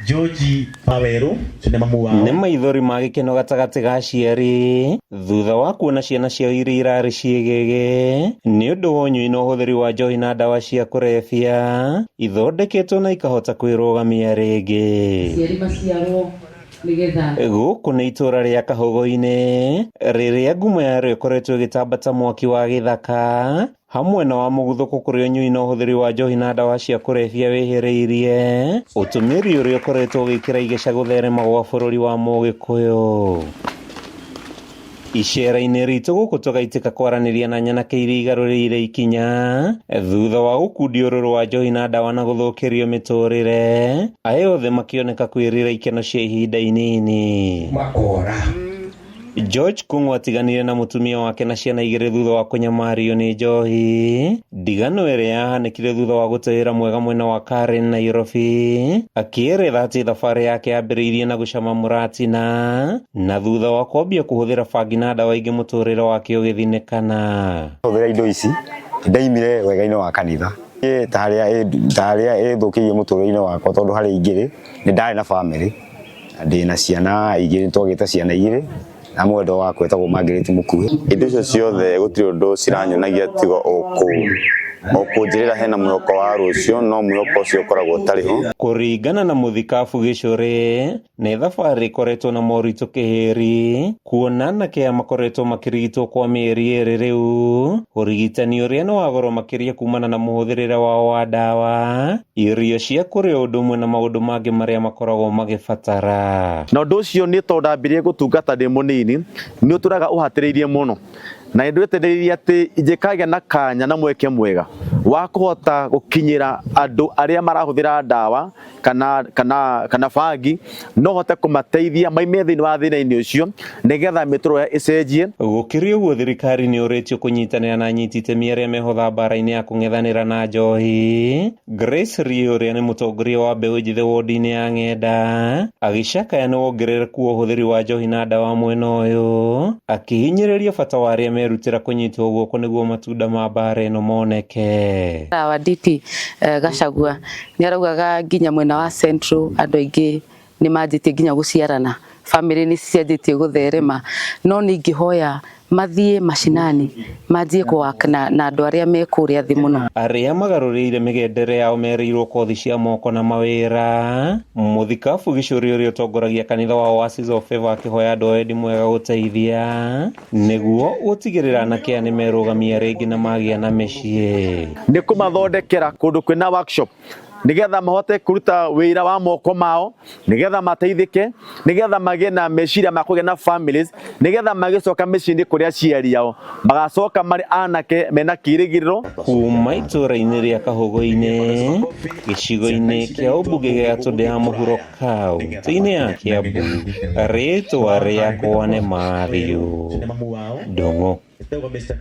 George Waweru ũcio nĩ mamu wao. Nĩ maithori ma gĩkeno gatagatĩ ga aciari thutha wa kuona ciana ciao iria irarĩ ciĩgĩgĩ nĩ ũndũ wa ũnyui na ũhũthĩri wa njohi na ndawa cia kũrebia ithondeketwo na ikahota kwĩrũgamia rĩngĩ. Aciari maciarwo nigetha Gũkũ nĩ itũra rĩa Kahũgũ-inĩ rĩrĩa ngumo yarĩo ĩkoretwo ĩgĩtamba ta mwaki wa gĩthaka hamwe na wa mũguthũko kũrĩa ũnyui na ũhũthĩri wa njohi na ndawa cia kũrebia wĩhĩrĩirie ũtũmĩri ũrĩa ũkoretwo ũgĩkĩra igeca gũtherema gwa bũrũri wa Mũgĩkũyũ. Icera-inĩ ritũ gũkũ tũgaitĩka kwaranĩria na nyanake iria igarũrĩire ikinya thutha wa gũkundio ũrũrũ wa njohi na ndawa na gũthũkĩrio mĩtũrĩre, aya othe makĩoneka kwĩrira ikeno cia ihinda inini. Makora. George Kung'u atiganire na mũtumia wake na ciana igĩrĩ thutha wa kũnyamario nĩ njohi ndigano ĩrĩa yahanĩkire thutha wa gũte wĩra mwega mwena wa Karen, Nairobi, akĩeretha atĩ thabarĩ yake yambĩrĩirie na gũcama mũratina na thutha wa kwambia kũhũthĩra bangi na ndawa ingĩ mũtũrĩre wake ũgĩthinĩkana. Hũthĩra indo ici ndaimire wega-inĩ wa kanitha ta harĩa ĩthũkĩirie mũtũrĩre-inĩ wakwa, tondũ harĩa ingĩrĩ nĩ ndarĩ na family na ndĩna ciana igĩrĩ, twagĩte ciana igĩrĩ na mwendwa wakwa etagwo Margaret Mũkuhĩ. Indo icio ciothe gũtirĩ ũndũ ciranyonagia tiga o kũnjĩrĩra hena mwĩhoko wa rũciũ, no mwĩhoko ũcio ũkoragwo ũtarĩ ho. Kũringana na mũthikabu Gĩcũrĩ, nĩ thabarĩ ĩkoretwo na moritũ kĩhĩri kuona anake aya makoretwo makĩrigitwo kwa mĩeri 2 rĩu, ũrigitani ũrĩa nĩ wa goro makĩria kumana na mũhũthĩrĩre wao wa ndawa, irio cia kũrĩa ũndũ ũmwe na maũndũ mangĩ marĩa makoragwo magĩbatara. Na ũndũ ũcio nĩ tondũ ndambirie gũtungata ndĩ mũnini, nĩ ũtũraga ũhatĩrĩirie mũno na nĩ ndwetĩrĩirie atĩ ingĩkagĩa na kanya na mweke mwega wa kũhota gũkinyĩra andũ arĩa marahũthĩra ndawa kana bangi, no hote kũmateithia maime thĩinĩ wa thĩna-inĩ ũcio nĩgetha mĩtũrĩre ĩcenjie. Gũkĩrĩ ũguo, thirikari nĩ ũrĩtio kũnyitanĩra na anyiti itemi arĩa mehotha mbara-inĩ ya kũng'ethanĩra na njohi. Grace Rie ũrĩa nĩ mũtongoria wa mbeũ njĩthĩ wodi-inĩ ya Ng'enda agĩcakaya nĩ wongerereku wa ũhũthĩri wa njohi na ndawa mwena ũyũ, akĩhinyĩrĩria bata wa arĩa merutĩra kũnyitwo guoko nĩguo matunda ma mbara ĩno moneke. Wa DP Gachagua nĩ araugaga nginya mwena wa Central andũ aingĩ nĩ manjĩtie nginya gũciarana, family nĩ cianjĩtie gũtherema, no nĩ ingĩhoya mathiĩ mashinani manjie kũwaka na andũ arĩa me kũrĩa thĩ mũno. Arĩa magarũrĩire mĩgendere yao merĩirwo kothi cia moko na mawĩra. Mũthikabu Gĩcũrĩ ũrĩa ũtongoragia kanitha wa Oasis of Favor akĩhoya andũ a wendi mwega gũteithia nĩguo gũtigĩrĩra anake aya nĩmerũgamia rĩngĩ na magĩa na mĩciĩ. Nĩ kũmathondekera kũndũ kwĩna workshop nigetha mahote kũruta wĩra wa moko mao, nigetha mateithĩke, nigetha magĩe na meciria ma kũgĩa na families, nigetha magĩcoka mĩciĩ-inĩ kũrĩ aciari ao magacoka marĩ anake mena kĩĩrĩgĩrĩro. Kuma itũra-inĩ rĩa Kahũgũ-inĩ gĩcigo-inĩ kĩa ũmbunge gĩa Gatũndũ ya mũhuro kaũntĩ-inĩ ya Kiambu, rĩtwa rĩakwa nĩ Matthew Ũcio nĩ mamu wao Ndung'u. Etagwo Mr.